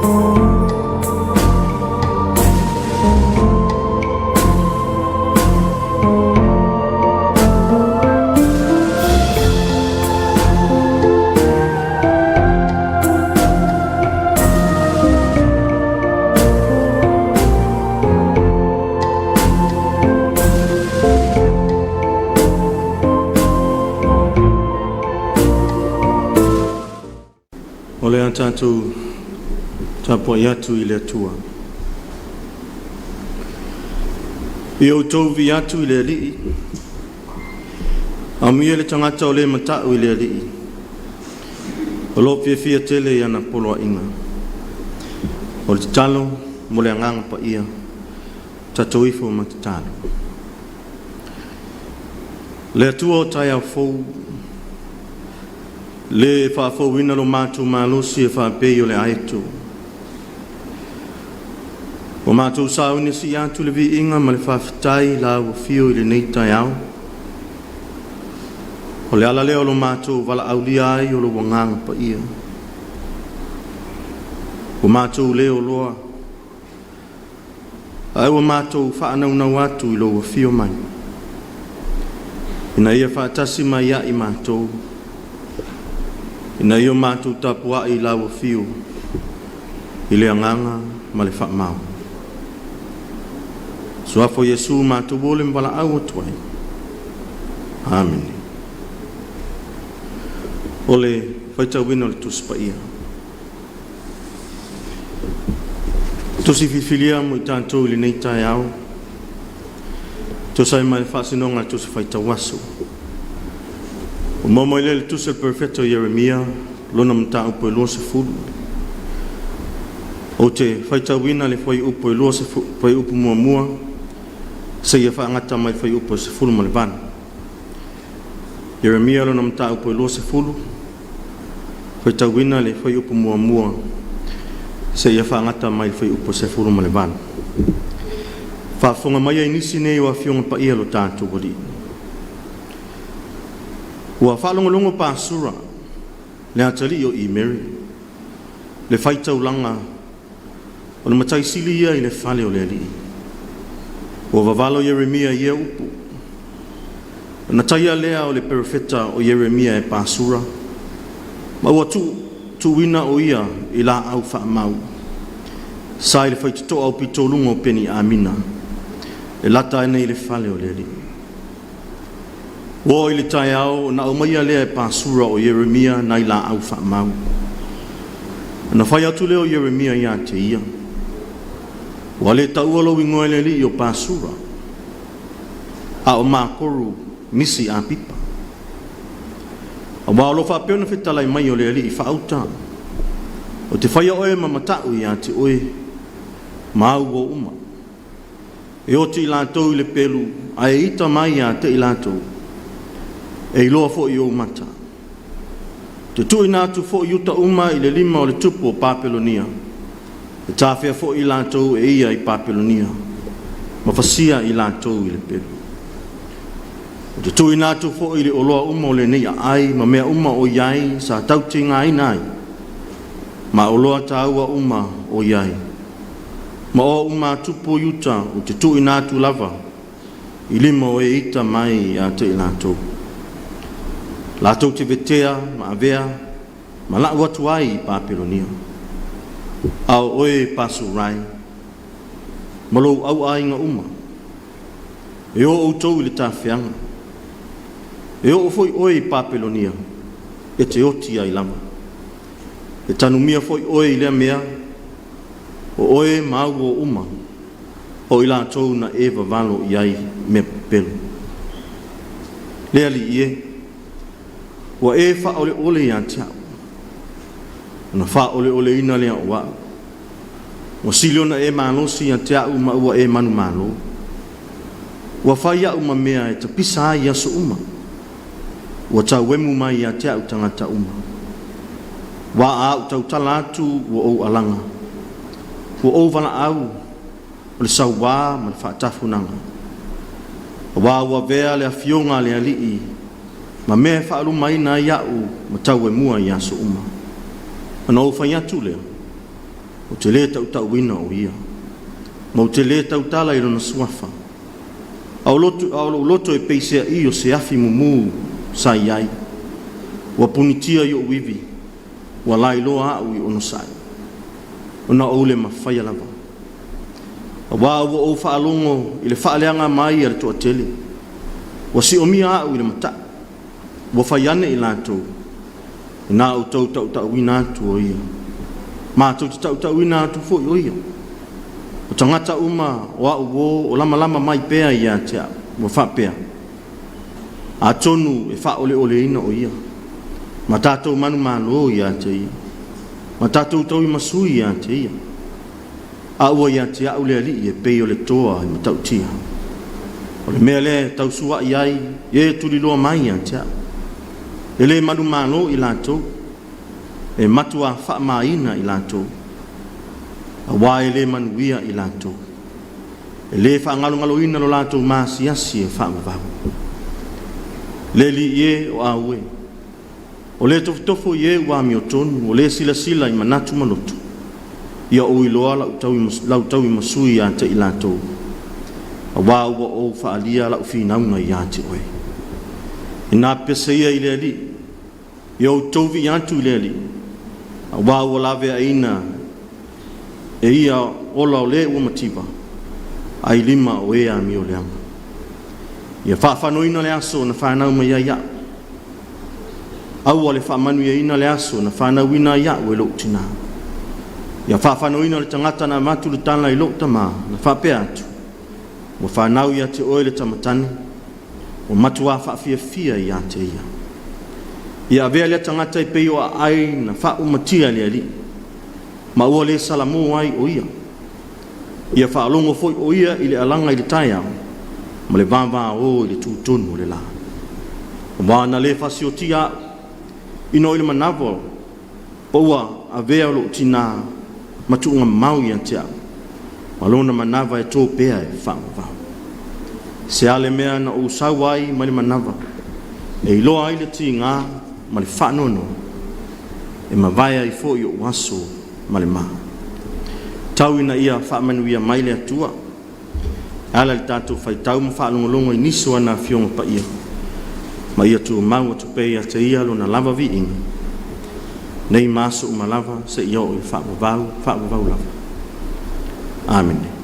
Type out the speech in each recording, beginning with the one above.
O le a tatou tapuai atu i le Atua. Ia outou viia atu i le Alii, amuia le tagata o le mata'u i le Alii, o lo o fiafia tele i ana poloaiga. O le tatalo mo le Agaga Paia, tatou ifo ma tatalo. Le Atua o taeao fou, le faafouina lo matou malosi e faapei o le aeto, ua matou sauni e sii atu le viiga ma le faafetai i Lau Afio i lenei taeao. O le ala lea o lo matou valaaulia ai o lou Agaga Paia, ua matou le oloa ae ua matou faanaunau atu i lou afio mai, ina ia faatasi mai ia i matou, ina ia matou tapuai i lau afio i le agaga ma le faamaoni. Suafa o Iesu matou ole ma valaau atu ai. Amene. O le faitauina o le Tusi Paia. Tusi filifilia mo i tatou i lenei taeao, tusa ai ma le faasinoga a le Tusi Faitau Aso. Ua maua mai lea i le Tusi a le Perofeta o Ieremia, lona mataupu e 20. Ou te faitauina le fuaiupu e 20, fuaiupu muamua seia faagata mai le fuaiupu e 18. Ieremia lona mataupu e 20, faitauina le fuaiupu muamua seia faagata mai le fuaiupu e 18. Faafofoga maia i nisi nei o Afioga Paia a lo tatou Alii. Ua faalogologo Pasura, le atalii o Imeri, le faitaulaga o le matai sili ia i le fale o le alii, ua vavalo Ieremia i ia upu. Ona taia lea o le perofeta o Ieremia e Pasura, ma ua tuuina o ia i laau faamau, sa i le faitotoa aupito i luga o Peniamina, e lata ane i le fale o le Alii. Ua oo i le taeao ona aumaia lea e Pasura o Ieremia nai laau faamau. Ona fai atu lea o Ieremia ia te ia, “Ua le taua lou igoa e le alii o Pasura, a o Makoru Misi Apipa. Aua o lo o faapea ona fetalai mai o le Alii faauta, ou te faia oe ma mata'u ia te oe, ma au uo uma. E oti i latou i le pelu, ae ita mai ia te i latou, e iloa foi i ou mata. Te tuuina atu foi Iuta uma i le lima o le tupu o Papelonia, e tafea foi i latou e ia i Papelonia, ma fasia i latou i le pelu. Ou te tuuina atu foi le oloa uma o lenei aai ma mea uma o i ai sa tautigaina ai, ma oloa taua uma o i ai, ma oa uma a tupu o Iuta ou te tuuina atu lava i lima o e ita mai ia te i latou. Latou te vetea ma avea ma lau atu ai i Papelonia. A o oe Pasurai, ma lou auaiga uma, e o outou i le tafeaga, e oo foi oe i Papelonia, e te oti ai lava. E tanumia foi oe i lea mea, o oe ma au uo uma, o i latou na e vavalo i ai mea pepelo. Le Alii e, ua e faaoleole ia te a'u, ona faaoleoleina lea o a'u. Ua sili ona e malosi ia te a'u ma ua e manumalo. Ua fai a'u ma mea e tapisa ai i aso uma. Ua tauemu mai ia te a'u tagata uma. Uā a a'u tautala atu ua ou alaga. Ua ou valaau o le sauā ma le faatafunaga. Auā ua avea le afioga a le Alii ma mea e faalumaina ai a'u ma tauemua i aso uma. Ona ou fai atu lea, Ou te lē tautauina o ia, ma ou te lē tautala i lona suafa. A o lou loto e pei se aʻī o se afi mumu sa i ai, ua punitia i ou ivi, ua laeiloa aʻu i onosai, ona ou le mafaia lava. Auā ua ou faalogo i le faaleaga mai a le toatele, ua siomia au i le mataʻu. Ua fai ane i latou, “Ina outou tautauina atu o ia, matou te tautauina atu foi o ia.” O tagata uma o a'u uō o lamalama mai pea ia te a'u, ua faapea, “Atonu e faaoleoleina o ia, ma tatou manumalo ia te ia, ma tatou tauimasui ia te ia.” A ua ia te a'u le Alii e pei o le toa e matautia. O le mea lea e tausua'i ai e tuliloa mai ia te a'u. E le manumalo i latou, e matuā faamāina i latou, auā e le manuia i latou. E le faagalogaloina lo latou maasiasi e faavavau. Le Alii e o au e, o le tofotofo i e ua amiotonu, o le silasila i manatu ma loto, ia ou iloa lau tauimasui ia te i latou, auā ua ou faaalia lau finauga ia te Oe. Ina pese ia i le Alii, ia outou viia atu i le Alii, auā ua laveaina e ia ola o le ua mativa, ai lima o e amio leaga. Ia faafanoina le aso na fanau mai ai a'u, aua le faamanuiaina le aso na fanauina ai a'u e lo'u tinā. Ia faafanoina le tagata na avatu le tala i lou tamā na faapea atu, “Ua fanau ia te oe le tama tane,” ua matuā faafiafia ia te ia. Ia avea lea tagata e pei o aai na faaumatia e le Alii, ma ua le salamo ai o ia. Ia faalogo foi o ia i le alaga i le taeao ma le vavaō i le tutonu o le lā. Auā na le faasiotia a'u ina ua i le manava o ua avea lou tinā ma tuugamau ia te a'u, ma lona manava e tō pea e faavavau. Se a le mea na ou sau ai mai le manava, e iloa ai le tigā ma le faanoanoa, e mavae ai foi o'u aso ma le ma. Tau ina ia faamanuia mai le Atua e ala i le tatou faitau ma faalogologo i nisi o ana Afioga Paia, ma ia tumau atu pea ia te Ia Lona lava viiga, nei ma aso uma lava seia oo i le faavavau, faavavau lava. Amene.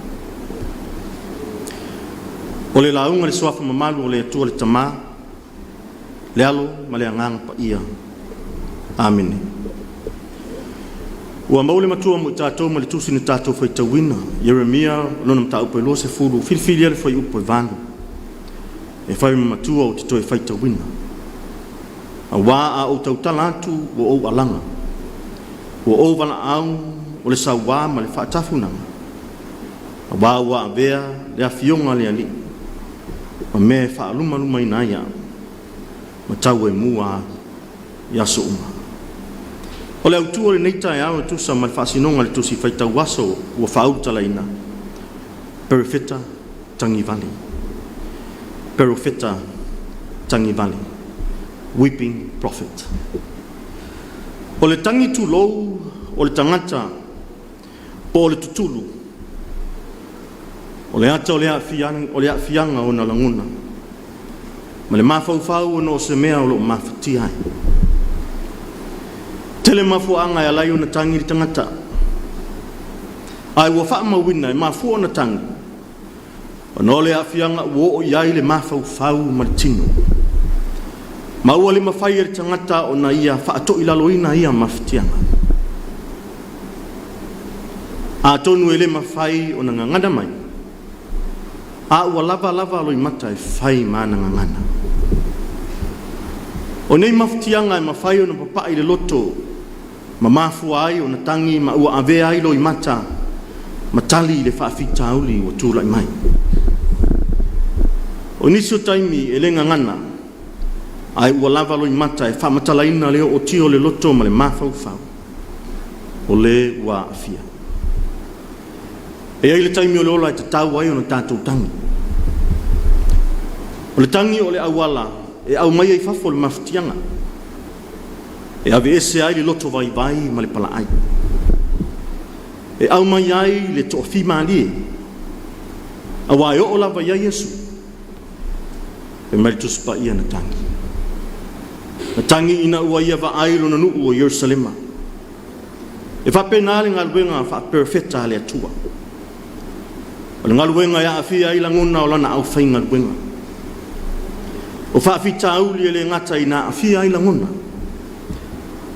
O le lauga i le Suafa mamalu o le Atua le Tama, le Alo ma le Agaga Paia. Amene. Ua maua le matua mo i tatou mai le tusi na tatou faitauina, Ieremia lona mataupu e 20, filifilia le fuaiupu e 8, e fai ma matua ou te toe faitauina. Auā a ou tautala atu ua ou alaga, ua ou valaau o le sauā ma le faatafunaga, auā ua avea le afioga a le Alii ma mea e faalumalumaina ai au, ma tauemua au i aso uma. O le autu o lenei taeao e tusa ma le faasinoga a le Tusi Faitau Aso ua faaulutalaina, Perofeta Tagivale. Perofeta Tagivale. Weeping Prophet. O le tagi tulou o le tagata po o le tutulu, o le ata o le aafiaga o ona lagona, ma le mafaufau ona o se mea o lo o mafatia ai. Tele mafuaaga e ala ai ona tagi le tagata, ae ua faamauina e mafua ona tagi, ona o le aafiaga ua oo i ai le mafaufau ma le tino, ma ua le mafai e le tagata ona ia faatoilaloina ia mafatiaga. Atonu e le mafai ona gagana mai, a ua lava lava loimata e fai ma ana gagana. O nei mafatiaga e mafai ona papa'i i le loto ma mafua ai ona tagi ma ua avea ai loimata ma tali i le faafitauli ua tulai mai. O nisi o taimi e le gagana, ae ua lava loimata e faamatalaina le ootia o le loto ma le mafaufau o le ua aafia. E i ai le taimi o le ola e tatau ai ona tatou tagi. O le tagi o le auala e aumaia i fafo le mafatiaga, e aveese ai le loto vaivai ma le palaai. e aumai ai le toafimalie, aua e oo lava ia Iesu, fai mai le Tusi Paia na tagi. Na tagi ina ua ia vaai lona nuu o Ierusalema. E faapena le galuega faaperofeta a le Atua. O le galuega e aafia ai lagona o lana aufaigaluega. O faafitauli e le gata ina aafia ai lagona,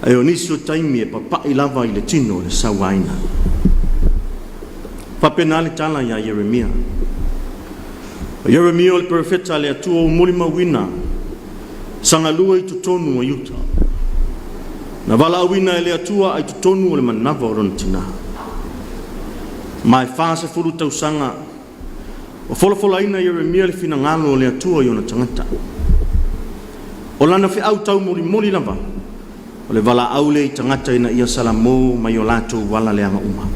ae o nisi o taimi e papai lava i le tino le sauaina. E faapena le tala ia Ieremia. O Ieremia o le perofeta a le Atua ua molimauina sa galue i totonu o Iuta. Na valaauina e le Atua i totonu o le manava o lona tina. Ma e 40 tausaga o folafolaina e Ieremia le finagalo o le Atua i ona tagata. O lana feau taumolimoli lava, o le valaau lea i tagata ina ia salamo mai o latou ala leaga uma.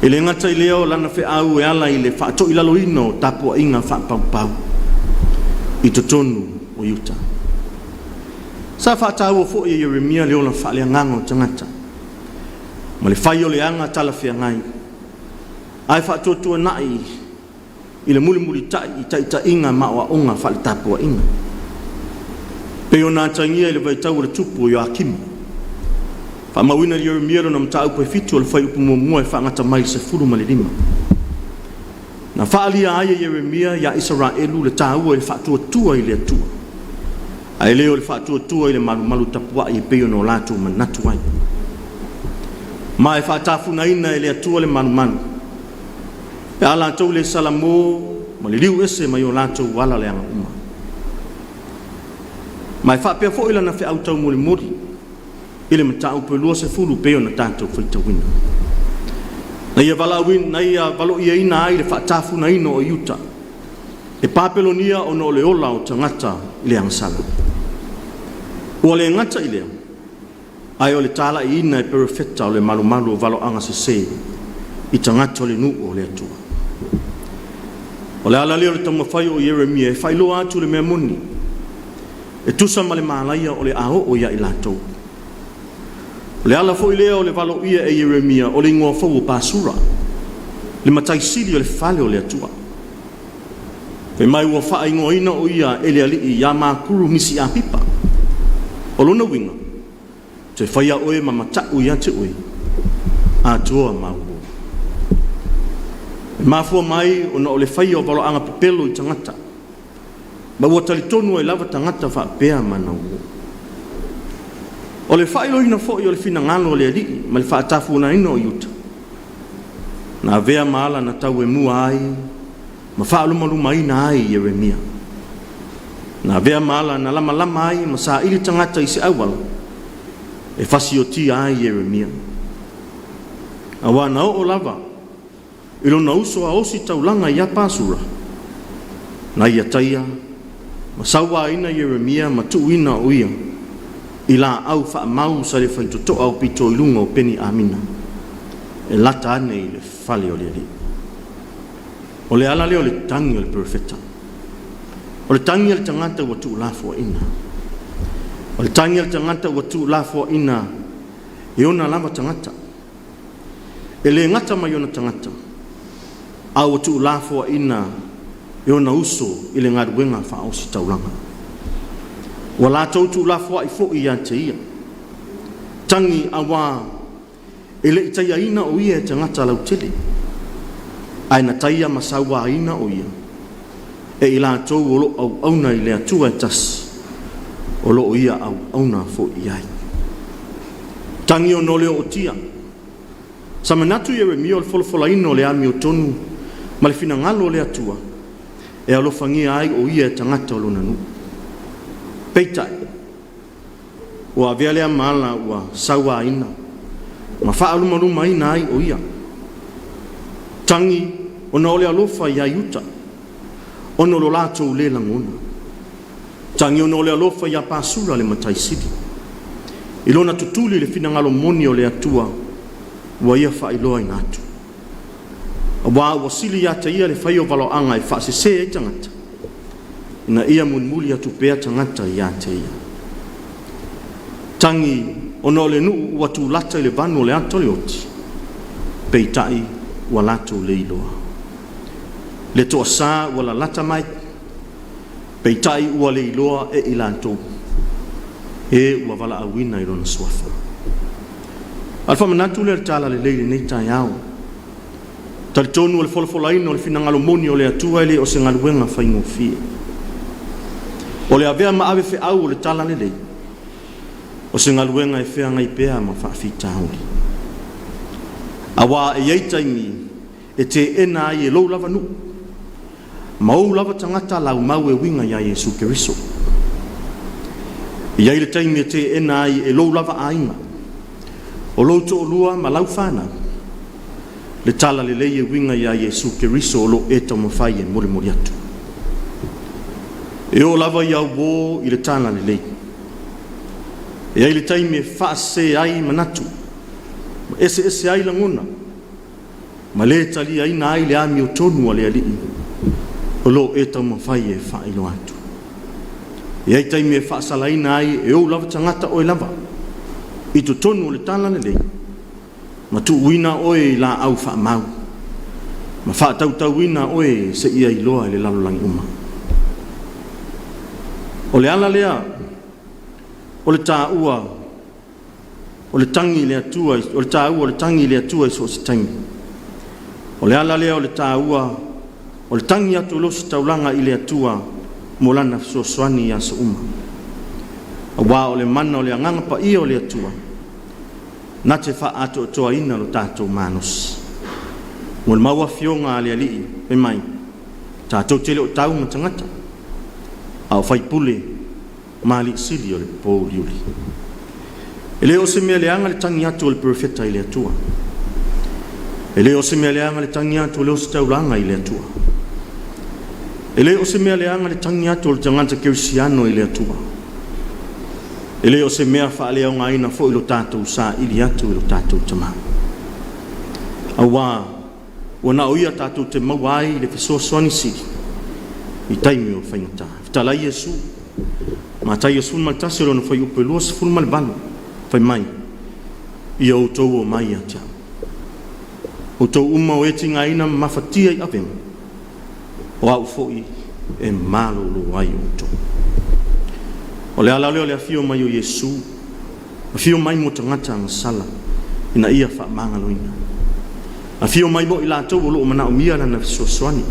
E le gata i lea o lana feau e ala i le faatoilaloina o tapuaiga faapaupau i totonu o Iuta. Sa faataua foi e Ieremia le ola faaleagaga o tagata ma le fai o le aga talafeagai, ae faatuatuanai i le mulimulitai i taitaiga ma aoaoga faale-tapuaiga, pei ona atagia i le vaitau o le tupu o Ioakima. Faamauina e Ieremia lona mataupu e 7 o le fuaiupu muamua e faagata mai i le 15. Na faaalia ai e Ieremia ia Isaraelu le taua i le faatuatua i le Atua, ae le o le faatuatua i le malumalu tapuai e pei ona o latou manatu ai. Ma e faatafunaina e le Atua le malumalu, pe a latou le salamo ma liliu ese mai o latou ala leaga uma. Ma e faapea foi lana feau taumolimoli i le mataupu e 20 pei ona tatou faitauina. Na ia valaauina, na ia valoiaina ai le faatafunaina o Iuta e Papelonia ona o le ola o tagata i le agasala. Ua le gata i lea, ae o le talaiina e perofeta o le malumalu o valoaga sese i tagata o le nuu o le Atua. O le ala lea o le taumafai o Ieremia e faailoa atu le mea moni e tusa ma le malaia o le a oo ia i latou. O le ala foi lea o le valoia e Ieremia o le igoa fou o Pasura, le matai sili o le fale o le Atua. Fai mai ua faaigoaina o ia e le alii ia Makuru Misi-a-pipa. O lona uiga, toe faia oe ma mata'u ia te oe, Atoa ma auo. E mafua mai ona o le faia o valoaga pepelo i tagata, ma ua talitonu ai lava tagata faapea manauo. O le faailoaina foi o le finagalo o le Alii ma le faatafunaina o Iuta, na avea ma ala na tauemua ai ma faalumalumaina ai Ieremia. Na avea ma ala na lamalama ai ma saili tagata i se auala e fasiotia ai Ieremia. Aua na oo lava i lona uso a ositaulaga ia Pasura, na ia taia ma sauaina Ieremia ma tuuina o ia i laau faamau sa le faitotoa aupito i luga o Peni Amina, e lata ane i le fale o le Alii. O le ala lea o le tagi o le perofeta. O le tagi a le tagata ua tuulafoaina. O le tagi a le tagata ua tuulafoaina e ona lava tagata. E le gata mai ona tagata, a ua tuulafoaina e ona uso i le galuega faaositaulaga. Ua latou tuulafoai foi ia te ia. Tagi aua e le i taiaina o ia e tagata lautele, ae na taia ma sauaina o ia e i latou o lo o auauna i le Atua e tasi, o lo o ia auauna foi i ai. Tagi ona o le ootia. Sa manatu Ieremia o le folafolaina o le amiotonu ma le finagalo o le Atua e alofagia ai o ia e tagata o lona nuu. Peitai, ua avea lea ma ala ua sauaina ma faalumalumaina ai o ia. Tagi ona o le alofa ia Iuta, ona o lo latou le lagona. Tagi ona o le alofa ia Pasura le matai sili, i lona tutuli i le finagalo moni o le Atua ua ia faailoaina atu. Aua ua sili ia te ia le faia o valoaga e faasese ai tagata, ina ia mulimuli atu pea tagata ia te ia. Tagi ona o le nuu ua tulata i le vanu o le ata o le oti, Peitai ua latou le iloa. Le toasā ua lalata mai, peitai ua le iloa e i latou, e ua valaauina i Lona Suafa. A o le faamanatu lea o le Talalelei i lenei taeao. Talitonu o le folafolaina o le finagalo moni o le Atua e le o se galuega faigofie. O le avea ma ave feau o le Talalelei, o se galuega e feagai pea ma faafitauli. Aua e i ai taimi e teena ai e lou lava nuu, ma ou lava tagata lau mau e uiga ia Iesu Keriso. E i ai le taimi e teena ai e lou lava aiga, o lou toalua ma lau fanau, le talalelei e uiga ia Iesu Keriso o lo o e taumafai e molimoli atu. E oo lava ia uo i le talalelei. E i ai le taimi e faasese ai manatu, ma eseese ai lagona, ma le taliaina ai le amiotonu a le Alii o lo o e taumafai e faailoa atu. E i ai taimi e faasalaina ai e ou lava tagata oe lava i totonu o le talalelei, ma tuuina oe i laau faamau, ma faatautauina oe seia iloa e le lalolagi uma. O le ala lea o le taua o le tagi i le Atua, o le taua o le tagi i le Atua i so o se taimi. O le ala lea o le taua o le tagi atu o le ositaulaga i le Atua mo lana fesoasoani i aso uma. Aua o le mana o le Agaga Paia o le Atua, na te faaatoatoaina lo tatou malosi. Mo le mau afioga a le Alii, fai mai, tatou te le o tau ma tagata, a o faipule ma alii sili o le pouliuli. E le o se mea leaga le tagi atu o le perofeta i le Atua. E le o se mea leaga le tagi atu o le ositaulaga i le Atua. E le o se mea leaga le tagi atu o le tagata kerisiano i le Atua. E le o se mea faaleaogaina foi lo tatou saili atu i lo tatou Tama. Aua ua na o ia tatou te maua ai le fesoasoani sili i taimi o faigata. Fetalai Iesu, Mataio 11 lona fuaiupu e 28, fai mai, ia outou omai ia te au. Outou uma o e tigaina ma mafatia i avega, o au foi e malolo ai outou. O le ala lea o le afio mai o Iesu, afio mai mo tagata agasala ina ia faamagaloina. Afio mai mo i latou o lo o manaomia lana fesoasoani,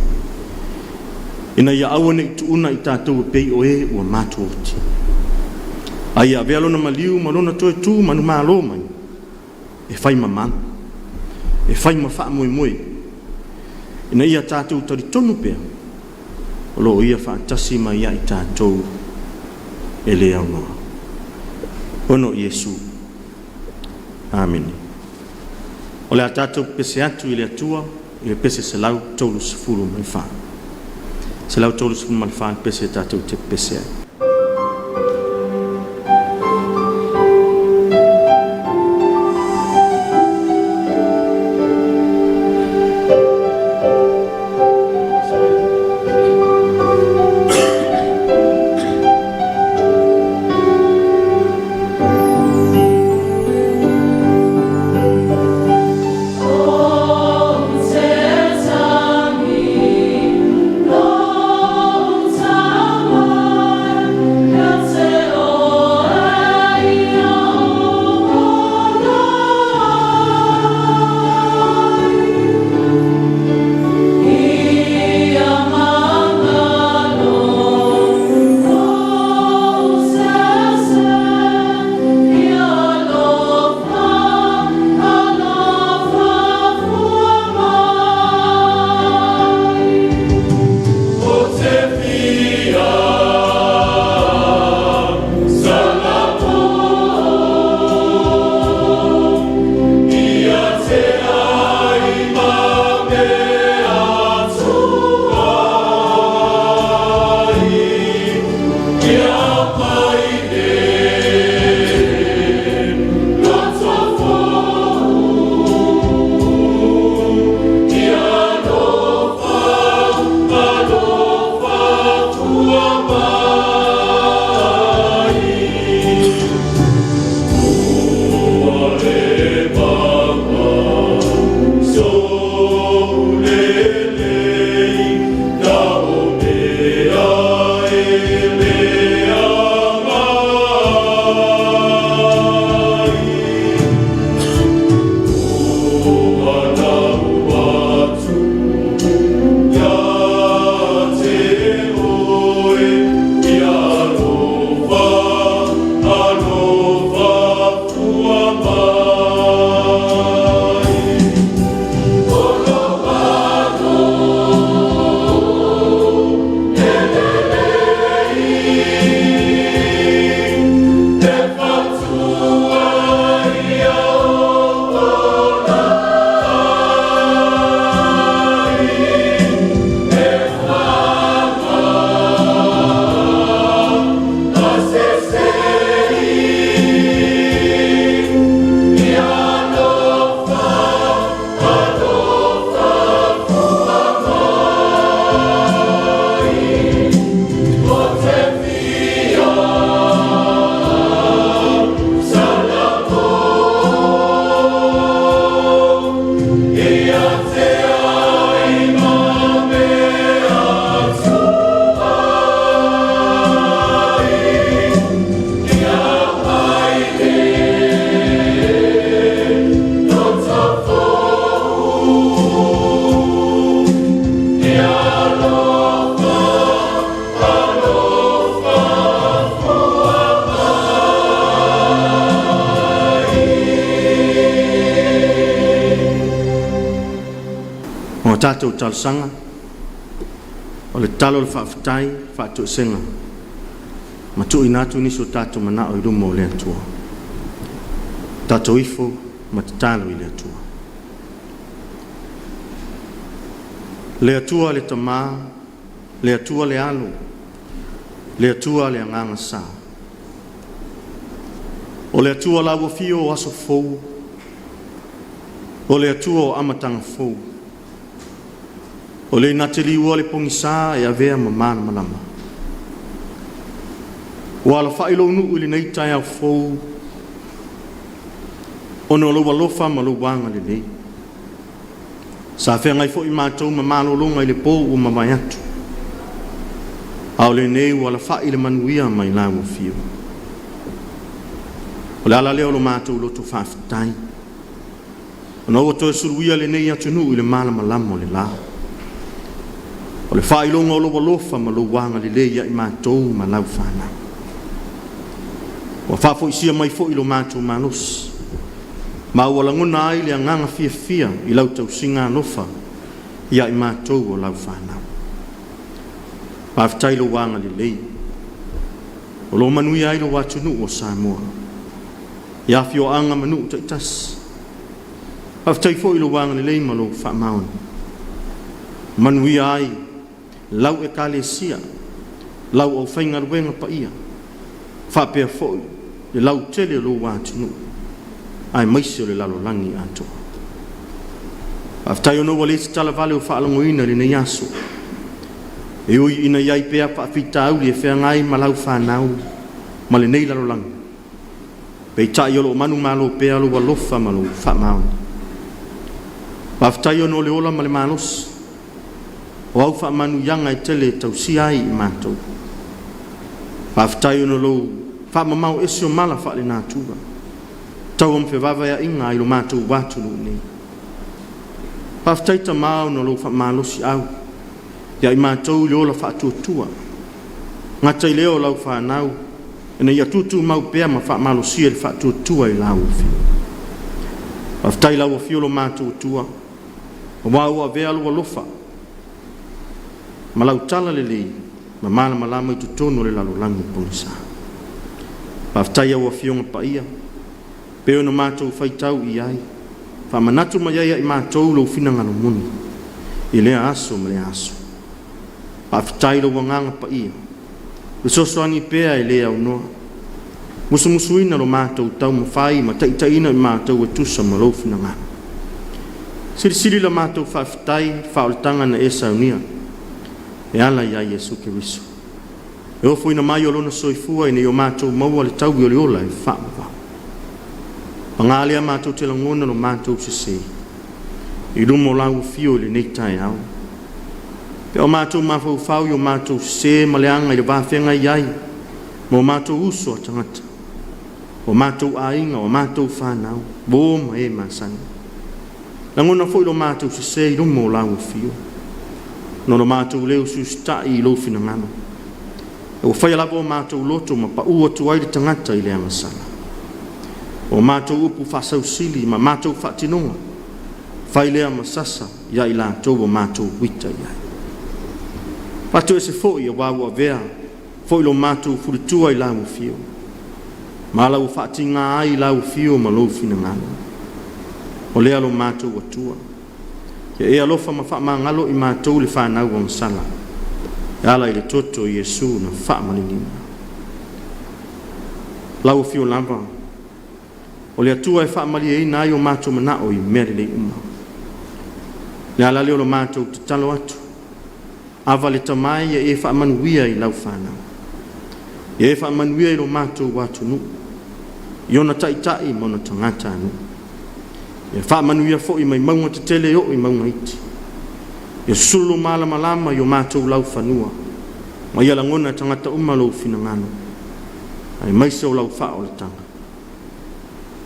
ina ia aua ne i tuuna i tatou e pei o e ua matuaoti. A ia avea lona maliu ma lona toe tu manumalo mai, e fai ma malu, e fai ma faamoemoe, ina ia tatou talitonu pea, o lo o ia faatasi mai ia i tatou e le aunoa. Ona o Iesu. Amene. O le a tatou pese atu i le Atua i le pese 134. 134 le pese tatou te pese ai. Ou te tagi, lou A tatou talosaga, o le tatalo, o le faafetai, faatoesega ma tuuina atu nisi o tatou manao i luma o le Atua. Tatou ifo ma tatalo i le Atua. Le Atua le Tama, le Atua le Alo, le Atua le Agaga Sa, o le Atua lau Afio o aso fou, o le Atua o amataga fou, o Le na te liua le pogisa e avea ma malamalama. Ua alafai lou nuu i lenei taeao fou ona o lou alofa ma lou agalelei. Sa feagai foi matou ma malologa i le po ua mavae atu, a o lenei ua alafai le manuia mai lau Afio. O le ala lea o lo matou loto faafetai, ona ua toe suluia lenei atunuu i le malamalama o le la. O le faailoga o lou alofa ma lou agalelei ia i matou ma lau fanau. Ua faafoisia mai foi lo matou malosi, ma ua lagona ai le agaga fiafia i lau tausiga alofa ia i matou o lau fanau. Faafetai i lou agalelei, o lo o manuia ai lou atunuu o Samoa, i afioaga ma nuu taitasi. Faafetai foi i lou agalelei ma lou faamaoni, manuia ai lau ekalesia, lau aufaigaluega paia, faapea foi le lautele o lou atunuu, aemaise o le lalolagi atoa. Faafetai ona ua le se talavale o faalogoina i lenei aso, e ui ina i ai pea faafitauli e feagai ma lau fanau ma lenei lalolagi, peitai o lo o manumalo pea lou alofa ma lou faamaoni. Faafetai ona o le ola ma le malosi, o au faamanuiaga e tele e tausia ai i matou. Faafetai ona o lou faamamao ese o mala faalenatura, taua ma fevaevaeaiga i lo matou atunuu nei. Faafetai Tama ona o lou faamalosiau ia i matou i le ola faatuatua, gata i lea o lau fanau ina ia tutumau pea ma faamalosia le faatuatua i lau Afioga. Faafetai i lau Afio lo matou Atua, aua ua avea lou alofa ma lau talalelei ma malamalama i totonu o le lalolagi pogisa. Faafetai i au Afioga Paia pei ona matou faitau i ai, faamanatu mai ai ia i matou lou finagalo moni i lea aso ma lea aso. Faafetai i lou Agaga Paia, fesoasoani pea e le aunoa, musumusuina lo matou taumafai ma taitaiina i matou e tusa ma lou finagalo. Silisili la matou faafetai i le faaolataga na e saunia e ala ia Iesu Keriso, e ofoina mai o lona soifua ina ia o matou maua le taui o le ola e faavavau. Paga lea matou te lagona lo matou sese i luma o lau afio i lenei taeao, pe a o matou mafaufau i o matou sese ma leaga i le va feagai ai ma o matou uso a tagata, o matou aiga, o matou fanau, uo ma e masani. Lagona foi lo matou sese i luma o lau afio, ona o lo matou le usiusitai i lou finagalo. Ua faia lava o matou loto ma paǔ atu ai le tagata i le agasala. O matou upu faasausili ma matou faatinoga, fai lea ma sasa ia i latou ua matou ita i ai. Faatoese foi aua ua avea foi lo matou fulitua i lau afio, ma ala ua faatiga ai lau afio ma lou finagalo. O lea lo matou Atua, ia e alofa ma faamagalo i matou le fanau agasala, e ala i le toto o Iesu na faamaliliina. Lau Afio lava, o le Atua e faamalieina ai o matou manao i mea lelei uma. Le ala lea o le matou tatalo atu, Ava le Tama e, ia e faamanuia i lau fanau, ia e faamanuia i lo matou atunuu, i ona taitai ma ona tagatanuu. Ia faamanuia foi mai mauga tetele e oo i mauga iti. Ia sulu malamalama i o matou laufanua, ma ia lagona e tagata uma lou finagalo, aemaise o lau faaolataga.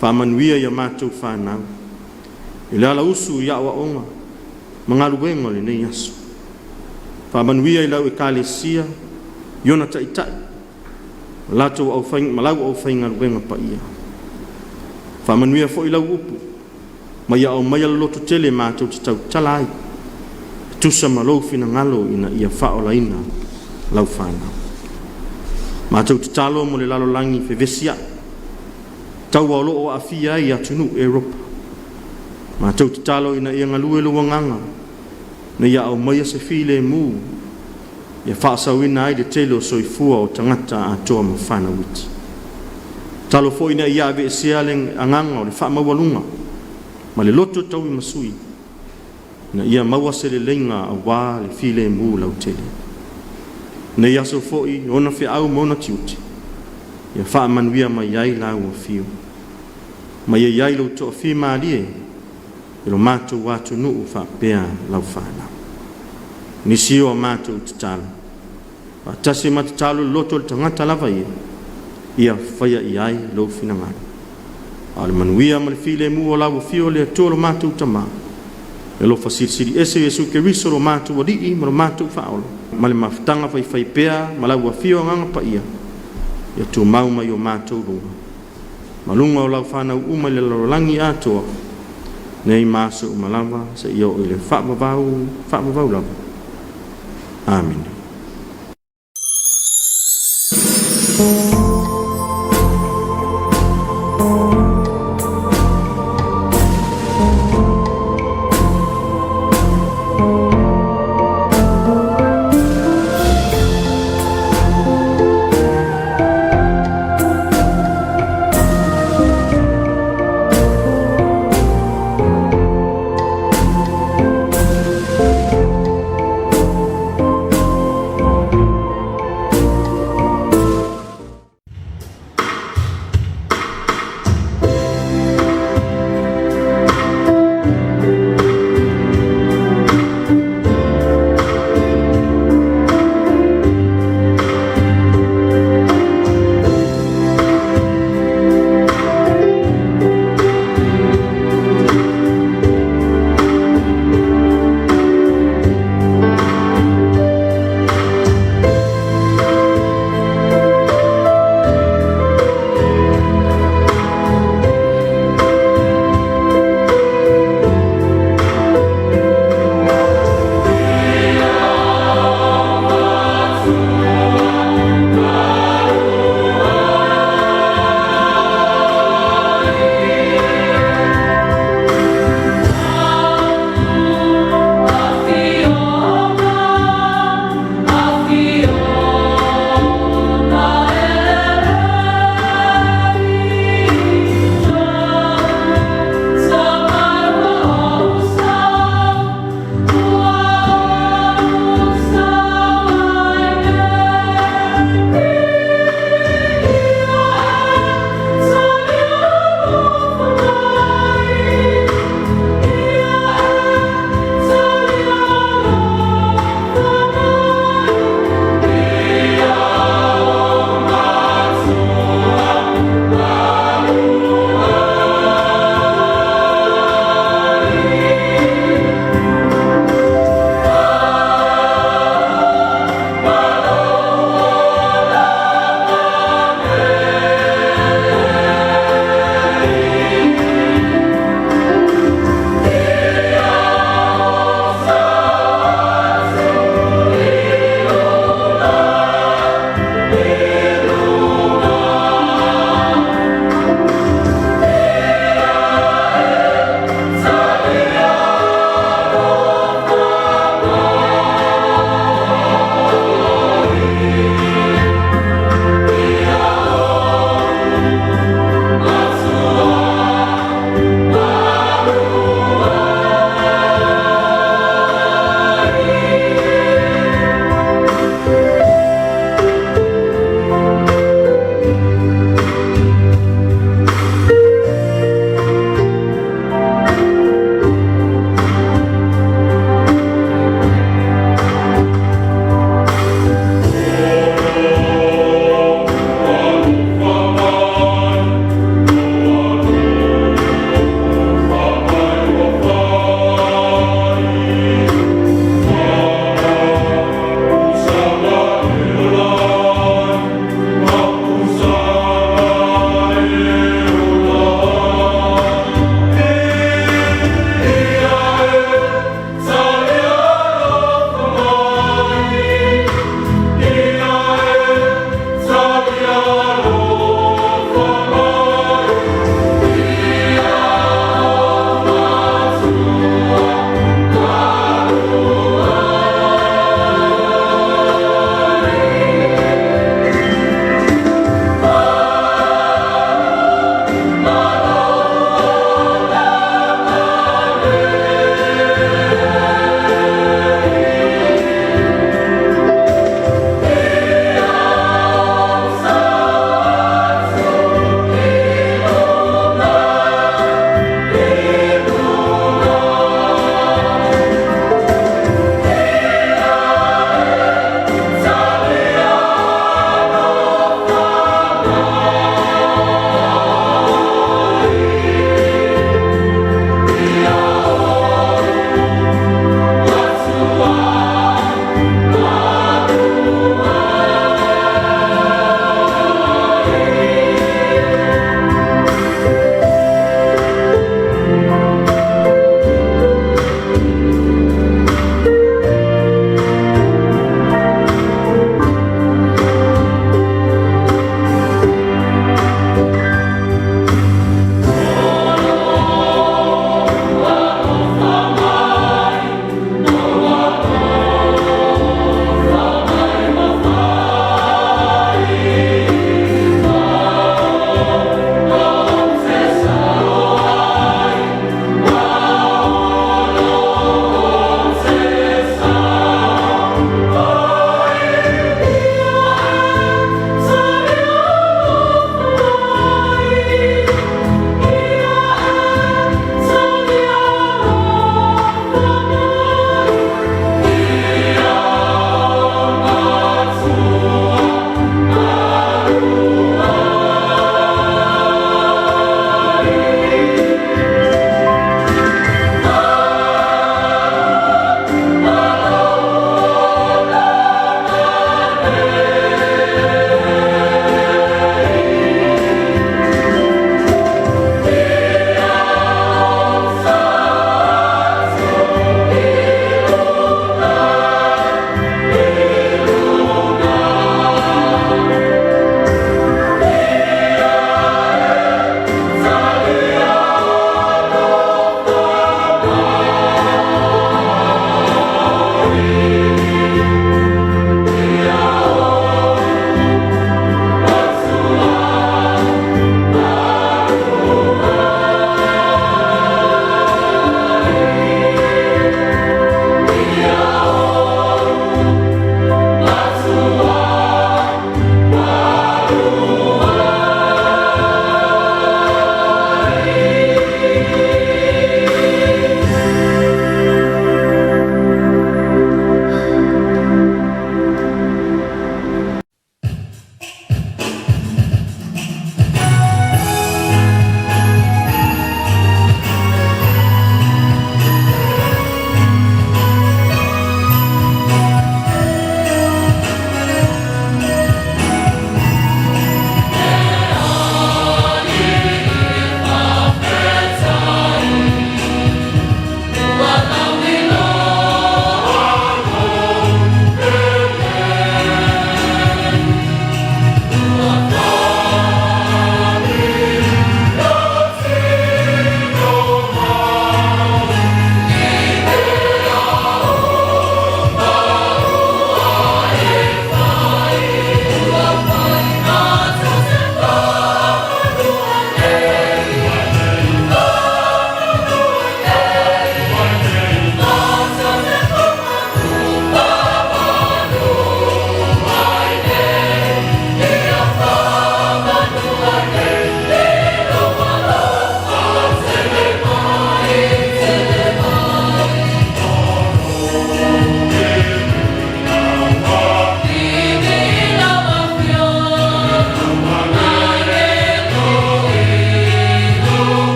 Faamanuia i a matou fanau, i le alausu i aoaoga ma galuega o lenei aso. Faamanuia i lau ekalesia i ona taitai ma latou ma lau aufaigaluega paia. Faamanuia foi lau upu, ma ia aumaia le lototele matou te tautala ai tusa ma lou finagalo ina ia faaolaina lau fanau. Matou tatalo mo le lalolagi fevesiai, taua o lo o aafia ai atunuu Europa. Matou tatalo ina ia galue lou Agaga ina ia aumaia se filemu ia faasaoina ai le tele o soifua o tagata atoa ma fanau iti. Tatalo foi ina ia aveesea le agaga o le faamaualuga ma le loto tauimasui ina ia maua se leleiga aua le filemu lautele. I lenei aso foi i ona feau ma ona tiute, ia faamanuia mai ai lau Afio, ma ia i ai lou toafimalie i lo matou atunuu faapea lau fanau. O nisi o a matou tatalo, faatasi ma tatalo i le loto o le tagata lava ia, ia faia i ai lou finagalo. A o le manuia ma le filemu o lau Afio le Atua lo matou Tama, le alofa Silisili Ese o Iesu Keriso lo matou Alii ma lo matou Faaola, ma le mafutaga faifaipea ma lau Afio Agaga Paia, ia tumau mai o matou luga, ma luga o lau fanau uma i le lalolagi atoa, nei ma aso uma lava, seia oo i le faavavau, faavavau lava. Amene.